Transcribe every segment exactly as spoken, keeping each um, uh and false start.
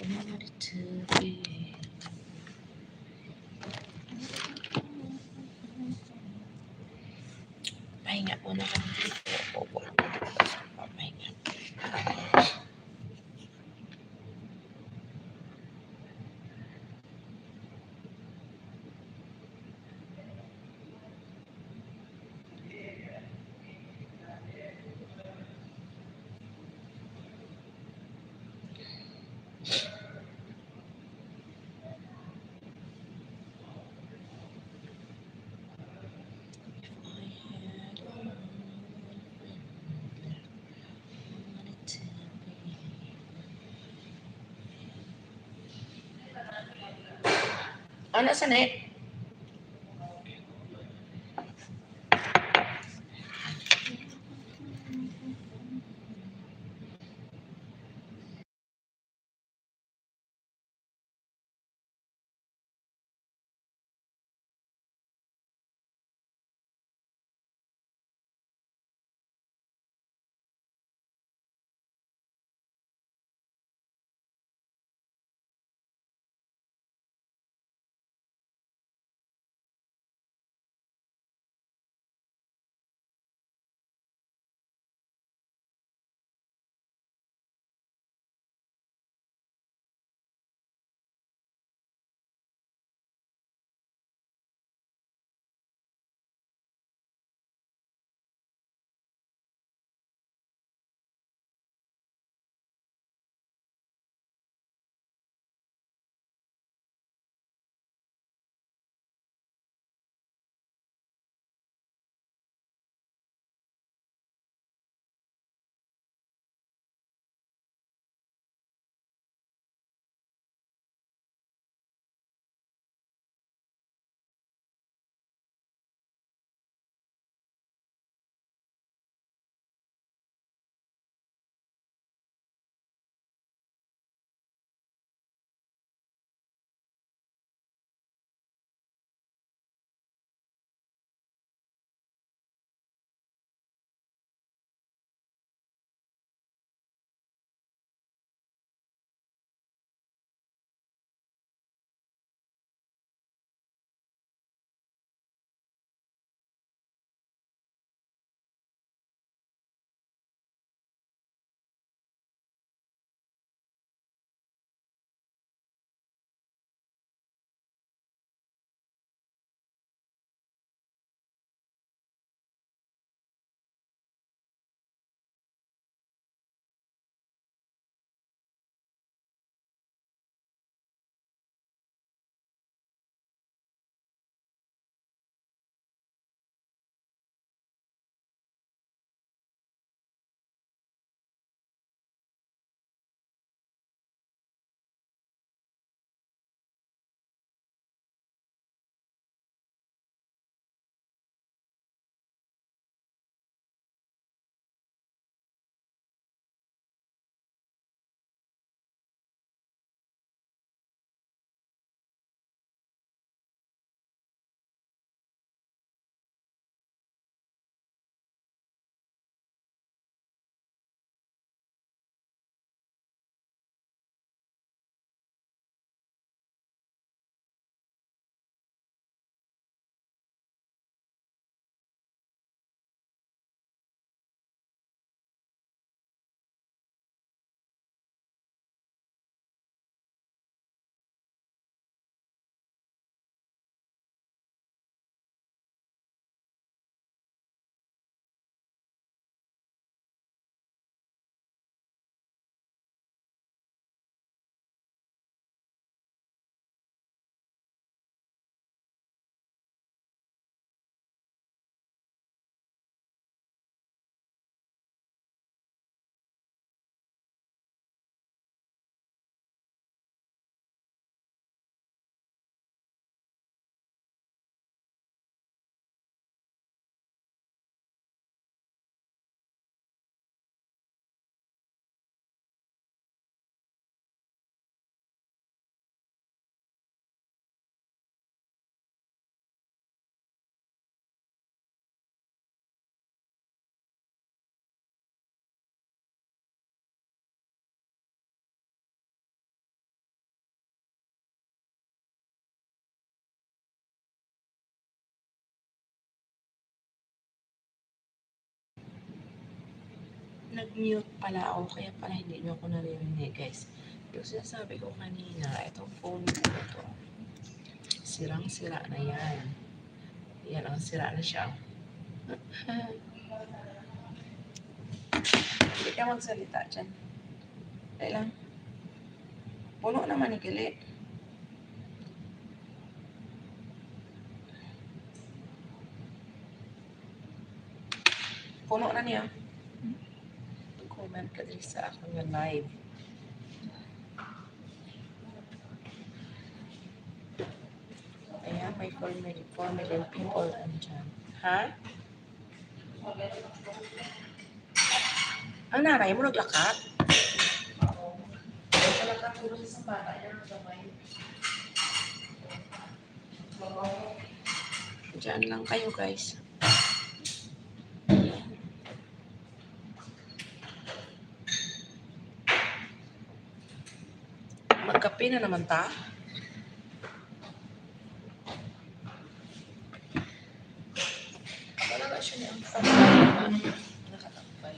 Pahinga ko na lang. Pahinga. Ano sa net? Nag-mute pala ako, kaya pala hindi niyo ako naririnig, guys. Yung sinasabi ko kanina, itong phone ko ito, sirang-sira na yan. Yan, ang sira na siya. Hindi ka magsalita dyan. Dali lang. Puno naman ni Kili. Puno na niya. Comment ka diri sa akong live. Ayan, may four million, four million people andyan. Ha? Ang nanay mo naglakat? Naglakat, puro sa bata niya, ang gamay. Diyan lang kayo, guys. Magkape na naman ta. Wala na siya ni ang tambay. Ano, nakatambay.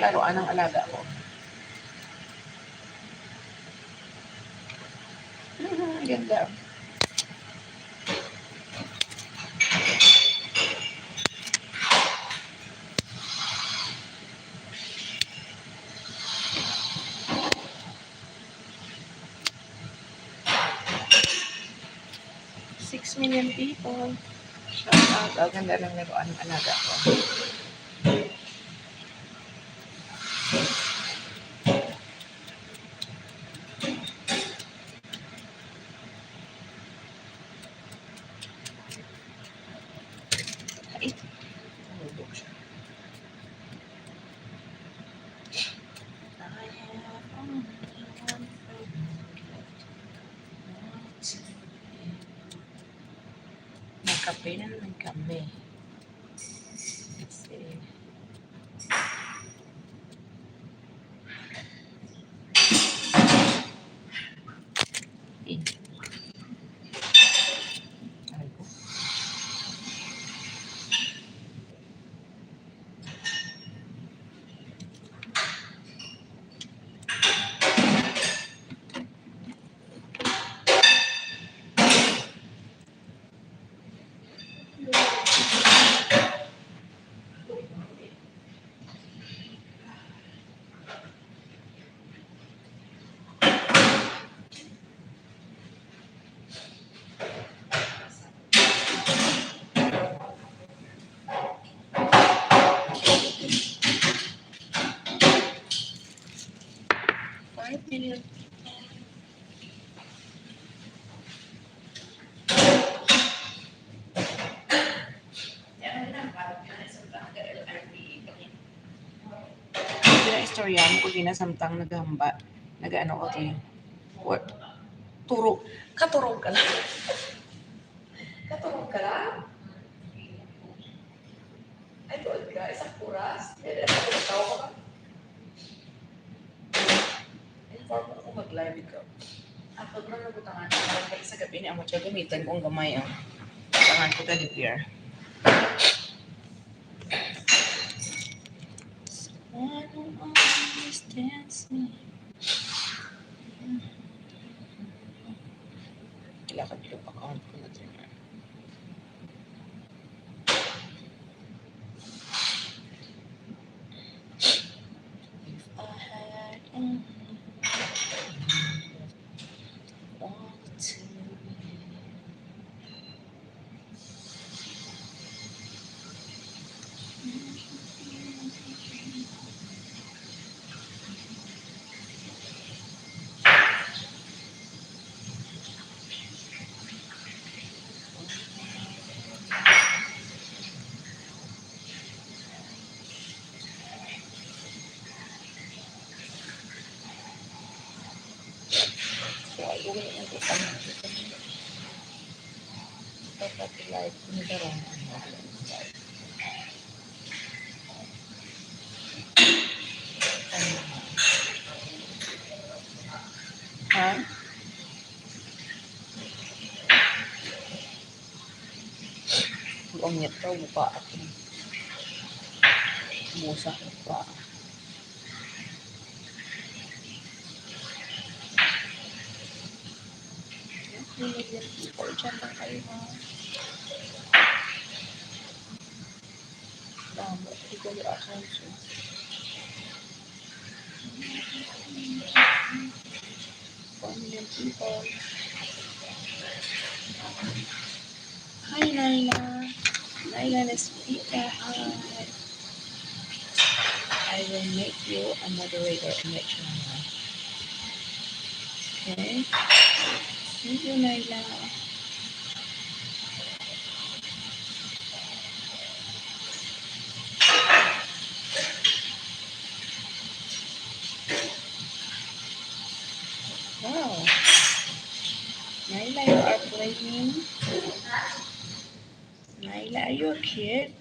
Laruan ng alaga ko. Ganda. Six million people. Shout out. Ang ganda ng laruan ng alaga ko. Ay. Nahulog siya. I have only one friend left. Nagkape na naman kami. Kasi Five million. Kaya istorya mo ko gina samtang naghamba, nag-ano ko to eh. What? Turo. Katurog ka lang. Katurog ka lang? Ay, tuod ka. Isang oras? Dili, ako, ikaw ka ba? Inform mo kung mag-live ka. Ako, ano na butangan? Ang sa gabi ni amo siya gamitan ko ang gamay, oh. Butangan ko teddy bear. Someone who understands me. Kailangan ko pa account ko na din. If I had only wanted to be. So, ayun yung ito pa natin. Ito pa live. Nagkaroon ang live. Ha? Ang ngit ko, buka ako. Busa ko pa. Hindi, hindi. Ikaw dyan lang kayo, ha? Damo, hindi ko yung account, so. One million people. Hi, Naila. Naila Nespita, hi. I will make you a moderator in my channel. Okay? Thank you, Naila. Wow. Naila, you are playing. Naila, are you a kid?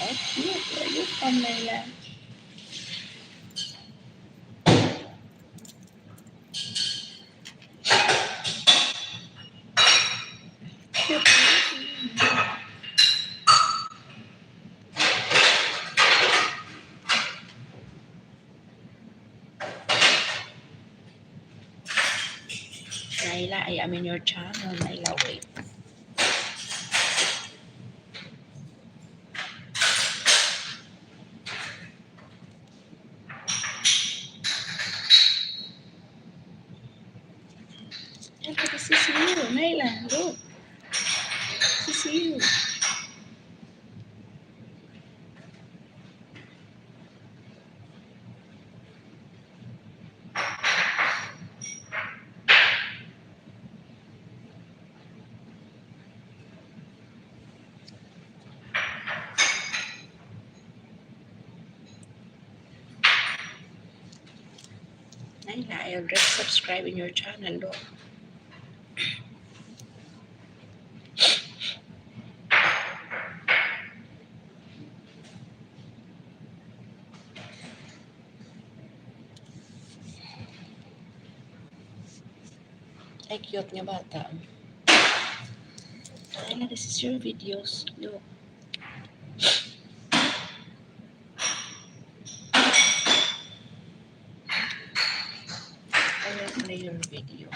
How cute. Where are you from, Naila? Naila, I am in your channel. Naila, wait. Naila, this is you. Naila, look. This is you. Naila, I already subscribe in your channel, look. Ay, cute nga bata. Naila, this is your videos. Look. I will play your video.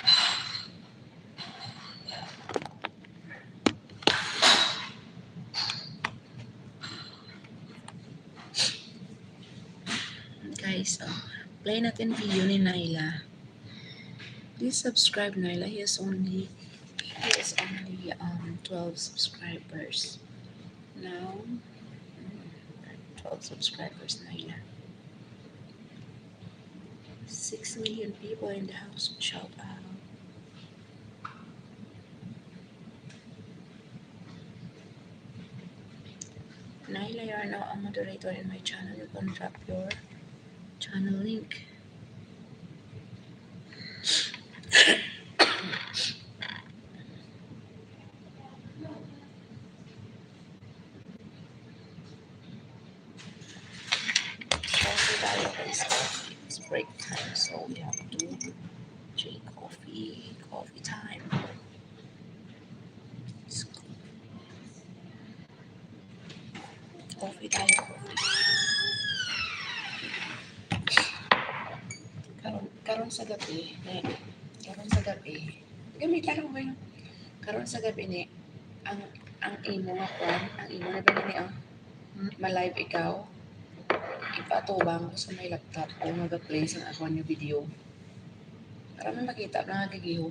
Guys, oh, play natin video ni Naila. Please subscribe, Naila. He has only, he has only, um, twelve subscribers now. Mm, twelve subscribers, Naila. Six million people in the house. Shout out. Naila, you are now a moderator in my channel. You can drop your Channel link. Coffee tayo, guys. Coffee. It's break time, so we have to drink coffee. Coffee time. Coffee tayo, coffee. Karon, karon sa gabi, ne, karon sa gabi, gamit lang mo yun. Karon sa gabi, ne, ang, ang imo nga kwan, ang imo na ba ni, oh? Hmm? Ma-live ikaw, ipatubang ko sa may laptop ko, mag-play sa akon nga video. Para may makita, mga gagiho.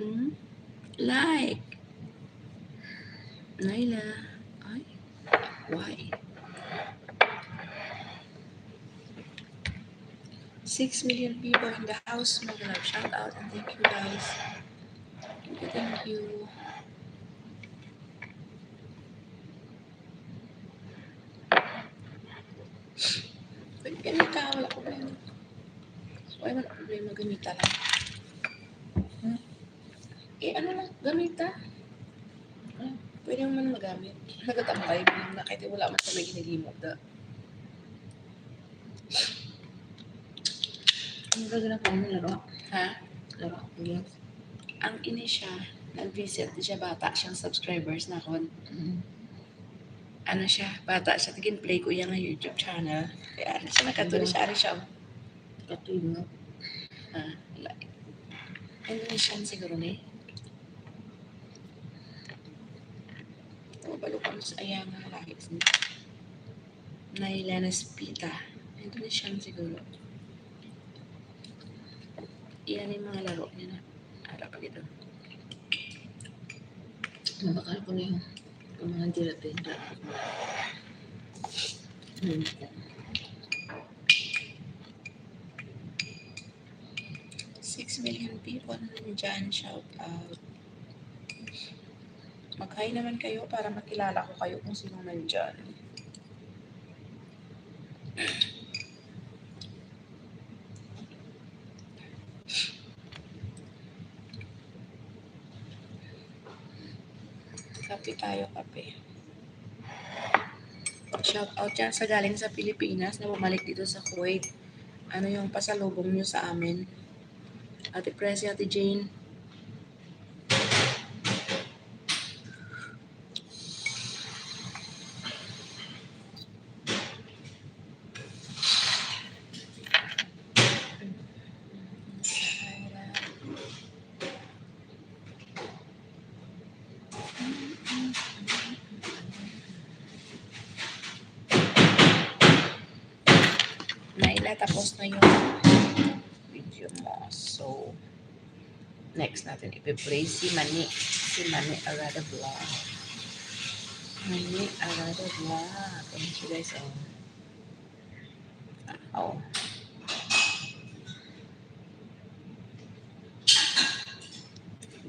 Hmm? Like. Naila. Ay. Why? Six million people in the house. Mga love, shout out and thank you, guys. Thank you, thank you. Pwede ka na ka, wala problema. Wala man problema, gamita lang. Hmm? Eh, ano lang, gamita. Ah, pwede mo man magamit. Nagatambay mo lang na kahit wala man sa may ginagimot da. Ano ka ginagawa mo, laro? Ha? Laro, yes. Ang ini siya, nag-visit siya, bata siyang subscribers na kon. Mm. Ano siya, bata siya, tigin play ko yung YouTube channel. Kaya ano siya, nakatuloy siya, ari siya, oh. Katuloy mo. Ah, la-, Indonesian siguro ni. O, balo ko sa iya nga lahi. Naila na Spita. Indonesian siguro. Iyan yung mga laro niya na. Ara pa dito. Mabakal ko na yung, yung mga gelatin. Hmm. Six million people na nandyan. Shout out. Mag-hi naman kayo para makilala ko kayo kung sino nandyan. Kape tayo, kape. Shout out yan sa galing sa Pilipinas na bumalik dito sa Kuwait. Ano yung pasalubong nyo sa amin? Ate Presi, Ate Jane. Naila, tapos na yung video mo. So, next natin ipiplay si Mani. Si Mani Arada Vlog. Mani Arada Vlog. Thank you, guys. Oh. Oh.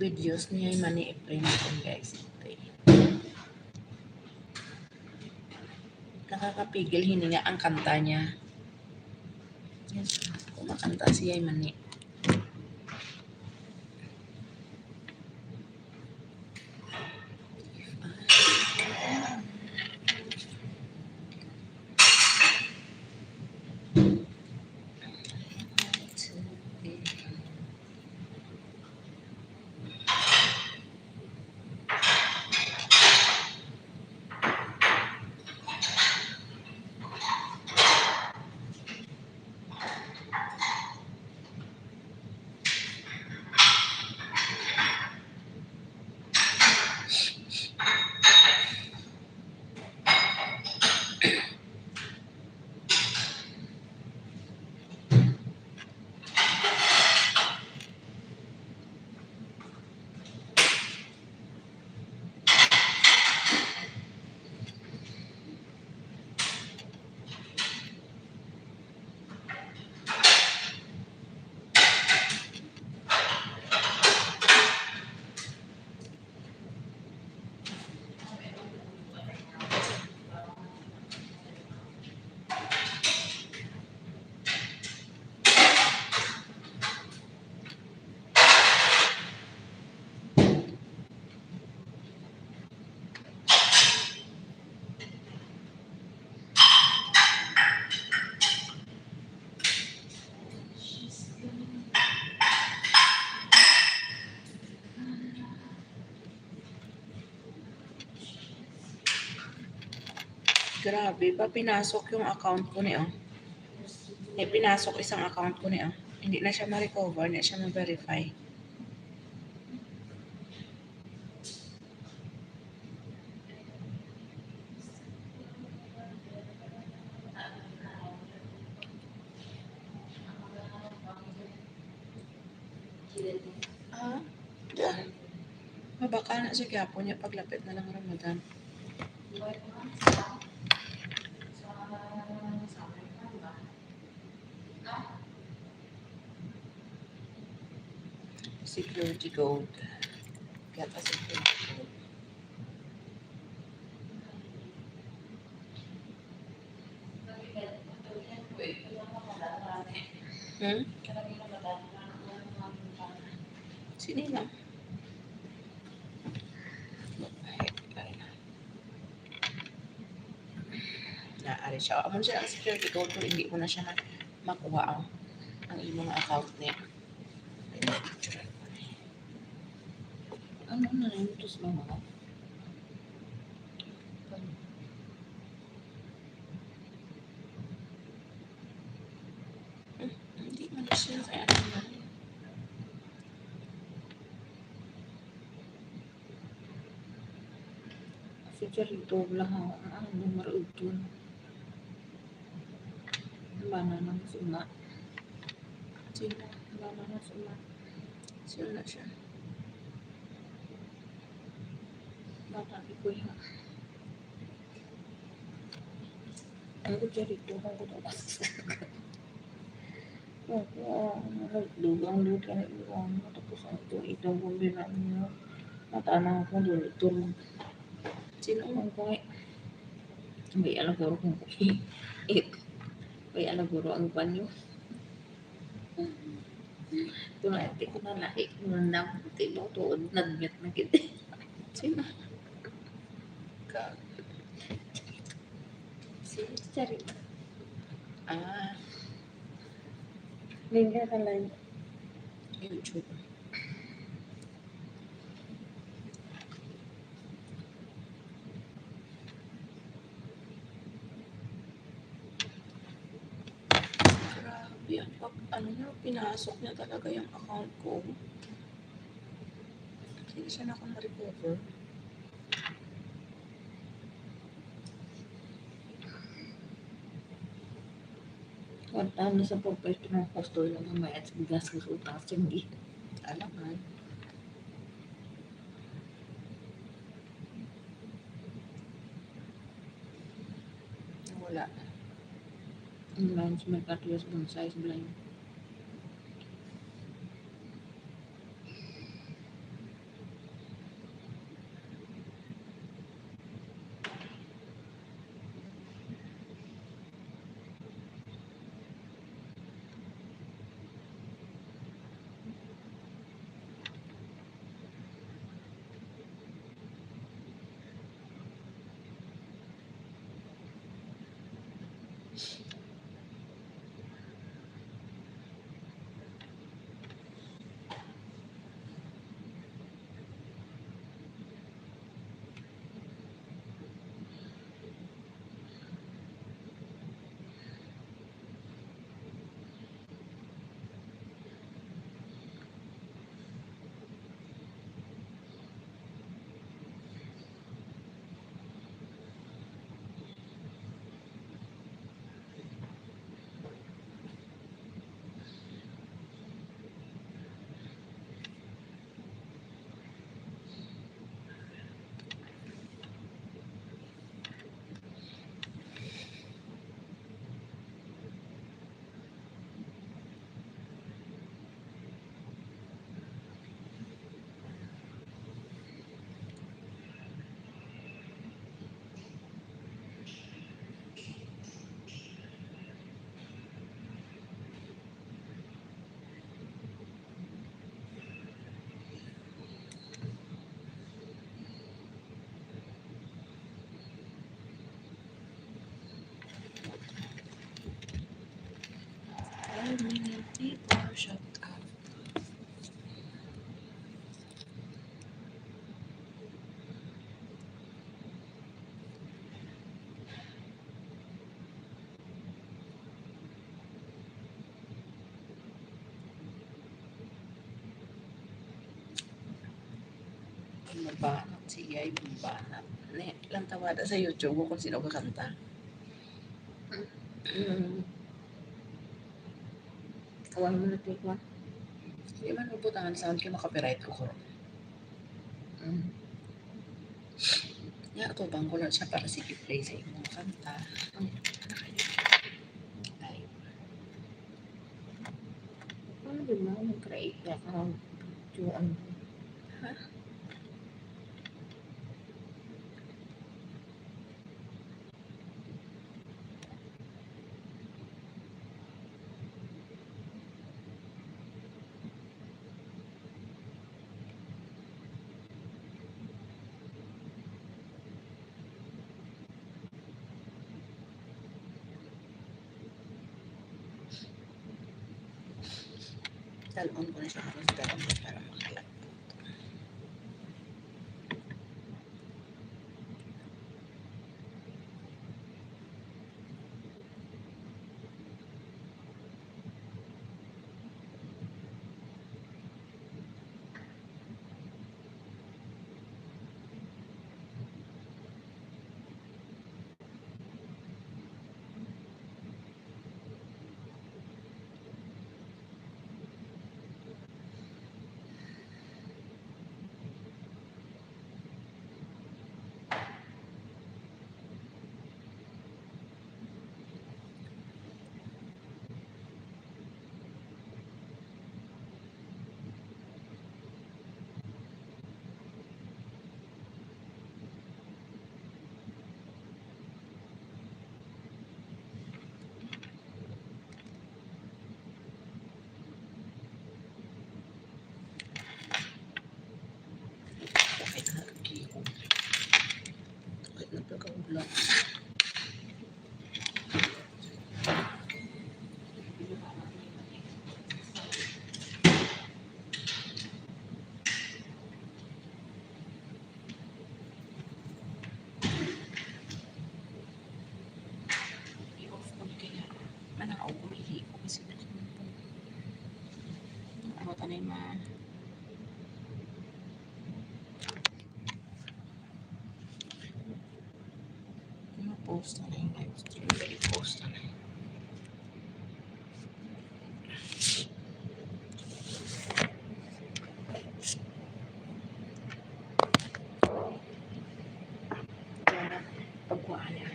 Videos niya yung Mani i-play natin, guys. Okay. Nakakapigil hininga ang kanta niya. Yes, kumakanta siya yung Mani. Grabe ba, pinasok yung account ko ni, oh. Eh, pinasok isang account ko ni, oh. Hindi na siya ma-recover, hindi siya ma-verify. Ah, da. Mabaka na siya gyapon niya paglapit na lang Ramadan. Security code. Get a security code. Hmm? Sini lang. Na, ari siya. Amo siya ang security code, pero hindi ko na siya ma-, makuha ang, ang imo nga account niya. Ano na rin ito sa mga? Hindi man siya kaya naman. Si Charito lang ang, ang numero ito. Bana nang suma. Sino? Bana nang suma. Sino na siya? Bata ni Kuya. Ang ko Charito, ang ko Opo, ah, dugang dugang, tapos ang itong, itong kumbina niyo. Matanang ko doon, ito. Sino ang ko eh? May alaguro kong eh, may alaguro ang panyo. Ito na, ito ko na lahi. Kung nandang puti mo, tuod, nadmit na kita. Sino? Ka. Si Charito. Ah. Lingga ka lang. YouTube. Grabe, ang pag, ano niya, pinasok niya talaga yung account ko. Hindi siya na ako na-recover. Kwarta na sa pagpwesto ng pastor lang ang mayat sa bigas sa utang sa hindi. Alam man. Wala. Ang lines may katulos bonsai sa blind. Five million people shut up. Mabanat siya, ay mabanat. Ne, lang tawada sa YouTube ko kung sino kakanta. Mm. Kaway mo na, take one. Di man mabutangan sound kay ma-copyright ko, ko. Mm. Nya, atubang ko lang siya para sige play sa imong kanta. Ay, ano kayo? Ay. Ano ba mo nag-create na ka? Yung ano? Ha? Talon ko na siya halos garamot para makalagpot. Sakit na lagi ko. Sakit na pagkaula. I-off ko na kaya. Manaog ko, ihi ko kasi na. Ano, tanay ma- Ano, post na lang yung live stream. Dali, post na lang. Pagkuhaan na.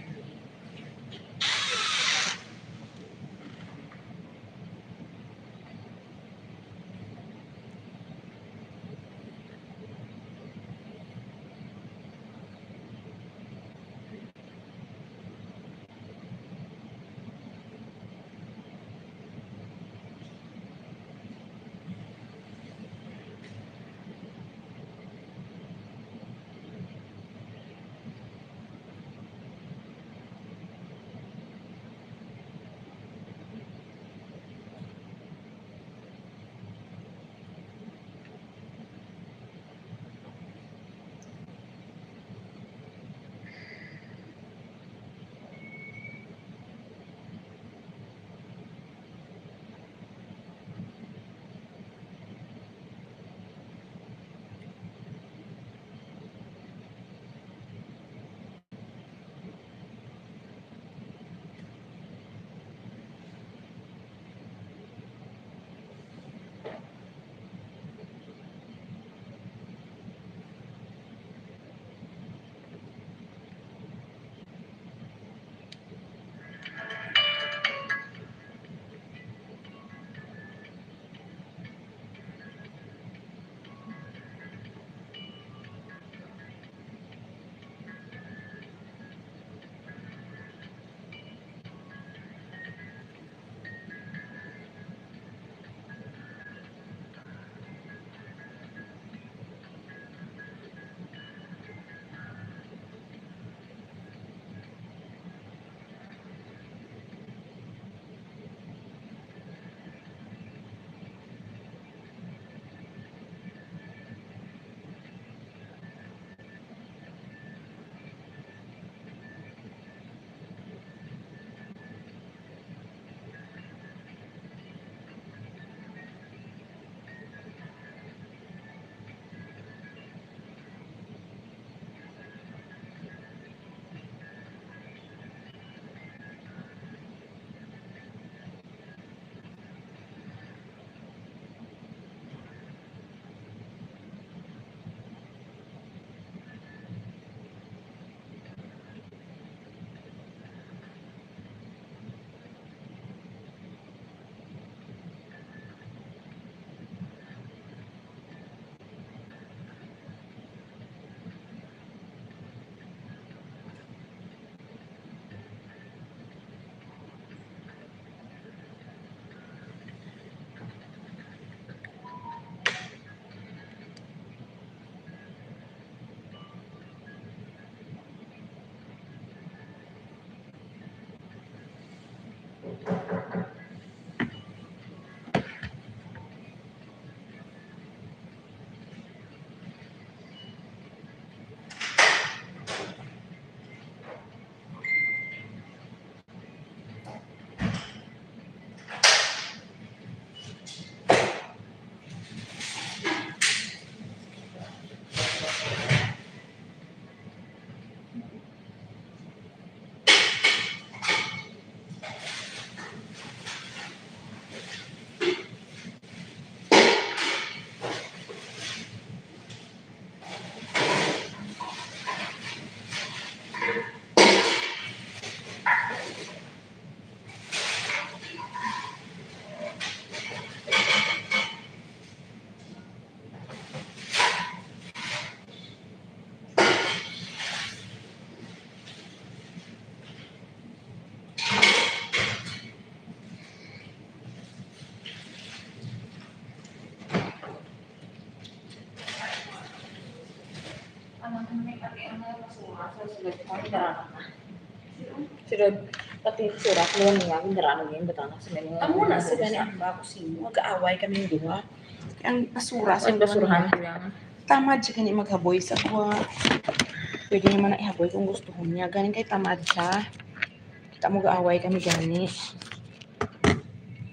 Sila, pati sila, kung ano nga, gindaraan niya yung batang sa mga Amo na sa gani ang bako sa imo. Mag-aaway kaming duha. Kaya ang basura sa Ang basurahan ko lang. Tamad siya gani maghaboy sa kuha. Pwede naman na ihaboy kung gusto ko niya. Galing kay tamad siya. Kita mo, gaaway kami gani.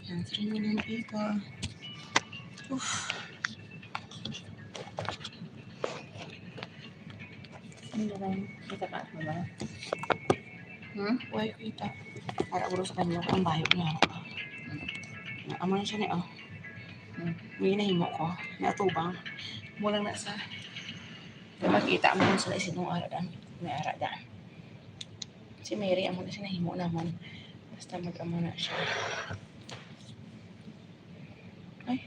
Yan, three million people. Oof. Ano ba? Kita ka, ano ba? Hmm? Why kita? Para ulo sa kanya, ang bayo niya. Amo na siya ni, oh. Hmm. May nahimo ko. May atubang. Mula na sa, makita mo kung sila isinong aradan. May aradan. Si Mary, amo na siya nahimo naman. Basta mag-amo na siya. Ay.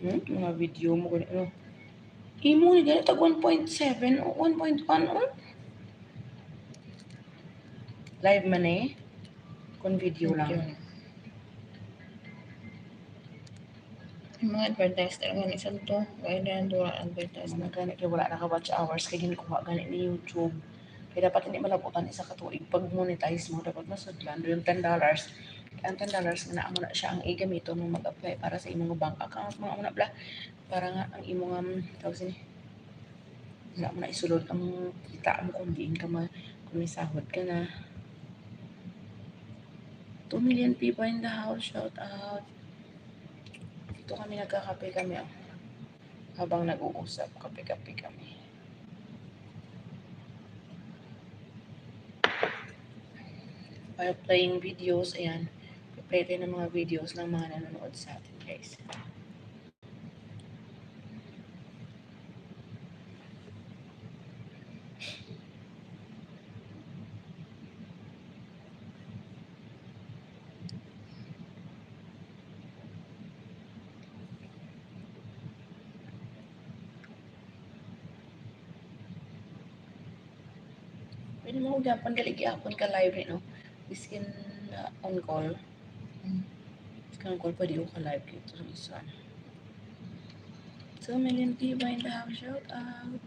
Hmm? Mga video mo gani, ano? Imo ni gani tag one point seven o one point one, oh. Live man eh. Kung video lang. Video. Yung mga advertise talaga ni Santo. Kaya na yan, wala advertise Mga na. Gani kay wala na ka watch hours kay ginkuha gani ni YouTube. Kaya dapat hindi malabutan isa ka tuig pag monetize mo, dapat masudlan do yung ten dollars. Ang ten dollars nga naa mo na siya ang igamiton mo mag-apply para sa imong bank account, mga una bla, para nga ang imong, um, tawag sini, wala mo na isulod ang kita mo kung diin ka ma-, kung may sahod ka na. Two million people in the house, shout out. Dito kami nagkakape kami, oh. Habang nag-uusap, kape-kape kami. While playing videos, ayan. Play tayo ng mga videos ng mga nanonood sa atin, guys. Pwede mo gyapon dali gyapon ka live ni, no? Biskin, uh, on call. Mm. Biskin on call, pwede ko ka live dito sa isa. Two million people in the house, shout out.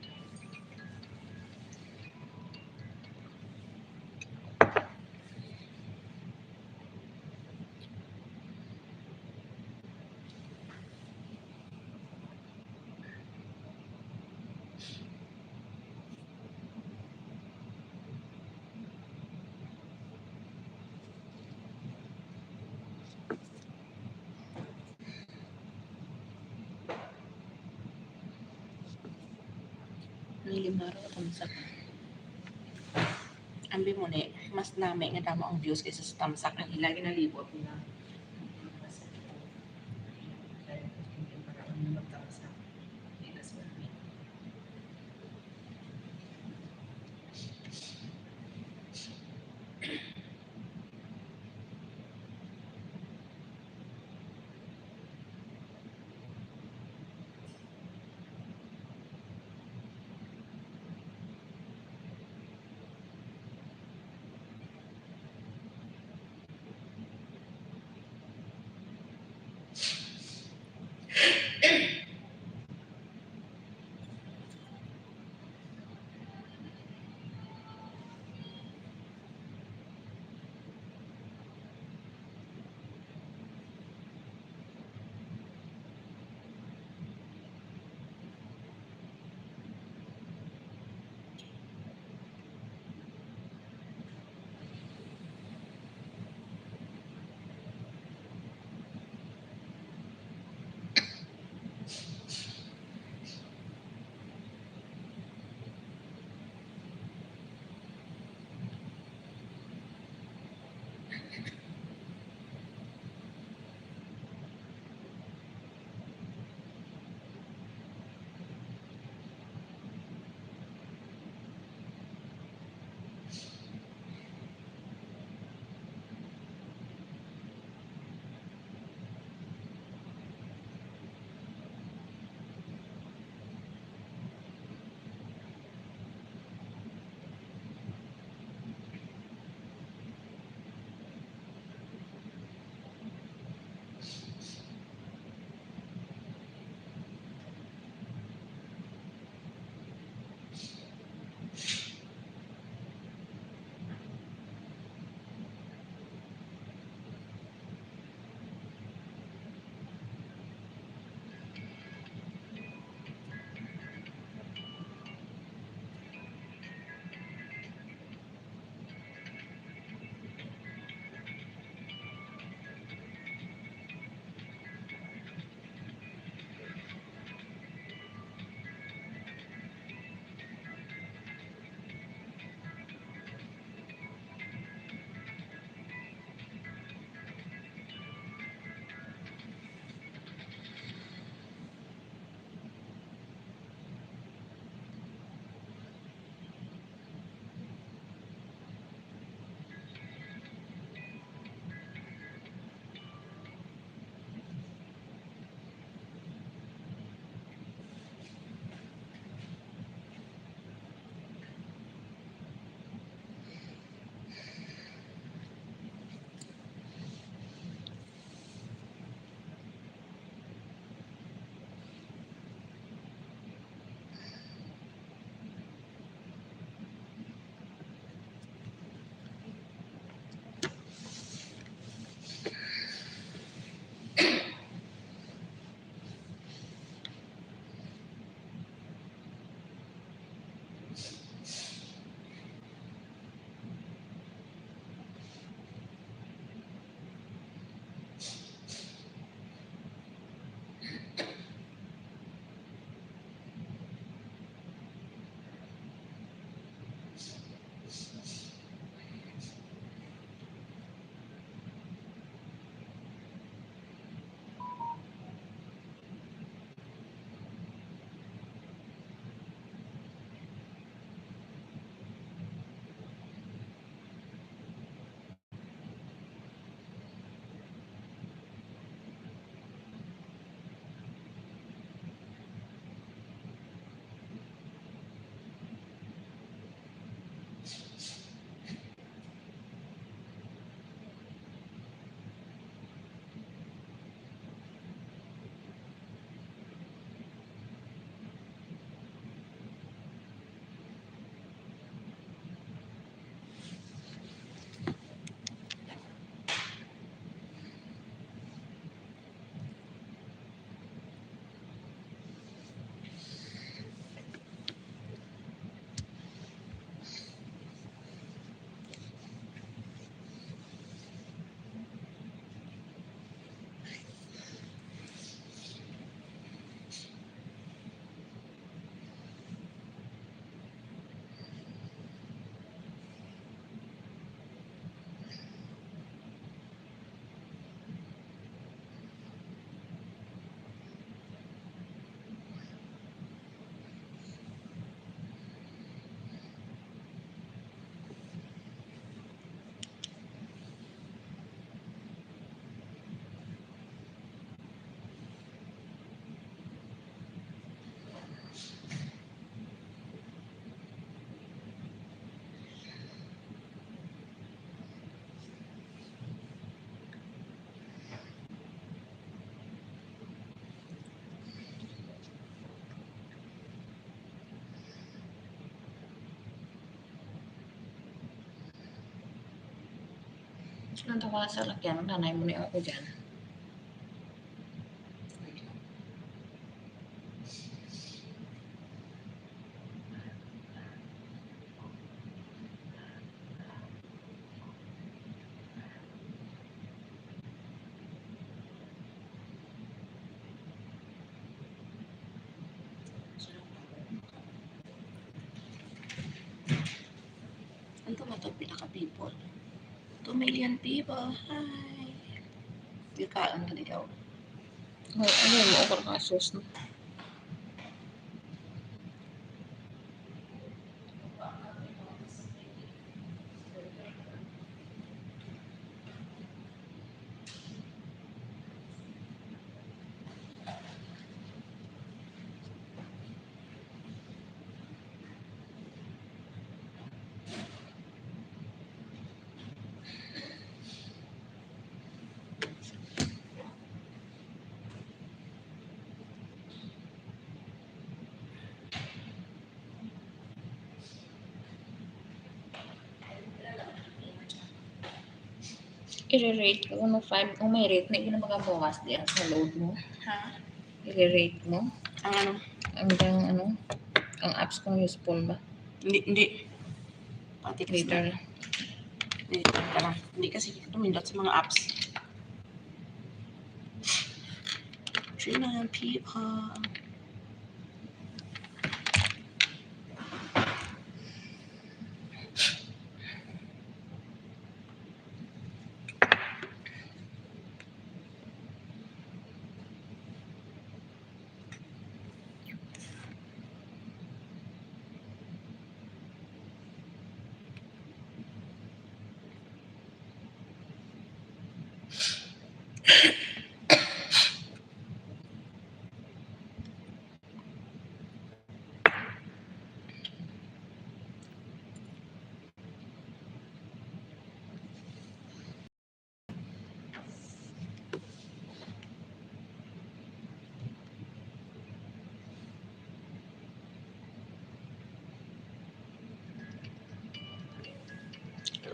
May lima ra ka tamsak. Ambi mo ni, mas nami nga damo ang views kaysa sa tamsak ang ila ginalibot nila. Saan tawa sa lakyan? Nanay mo ni ako dyan. Ano to ba to? Pila ka people? Two million people. Hi. Di ka, ano, di ka. Ay, ano mo? Ako nakasus na. I-rate ko, no, five. Kung may rate na, yun ang mga bukas diyan sa load mo. Ha? I-rate mo. Ang ano? Ang, ang ano? Ang apps kung useful ba? Hindi, hindi. Pati kasi Later. Hindi, ka lang. Hindi kasi ito, nindot sa mga apps. Three million people.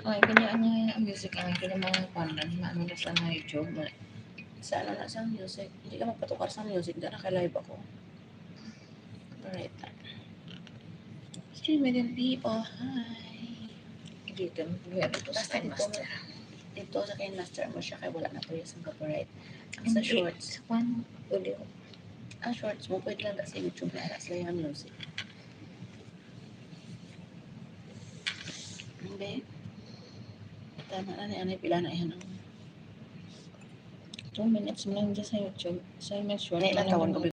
Ay, kanya ang music ang kanya mga kwan lang, maano na sa mga YouTube. Sa ano na sa music, hindi ka magpatukar sa music, dahil naka-live ako. Alright. Three million people, hi. Dito, meron to sa Basta dito, KineMaster. Dito sa KineMaster mo siya, kaya wala na po yung isang copyright. Ang sa Hindi, shorts. Sa kwan, audio. Ang shorts mo, pwede lang sa YouTube na, alas lang yung music. Okay. Tama na ni anay, pila na yan, oh. Two minutes mo lang dyan sa YouTube. Sa mga short Nay, lang natawan ko, naman.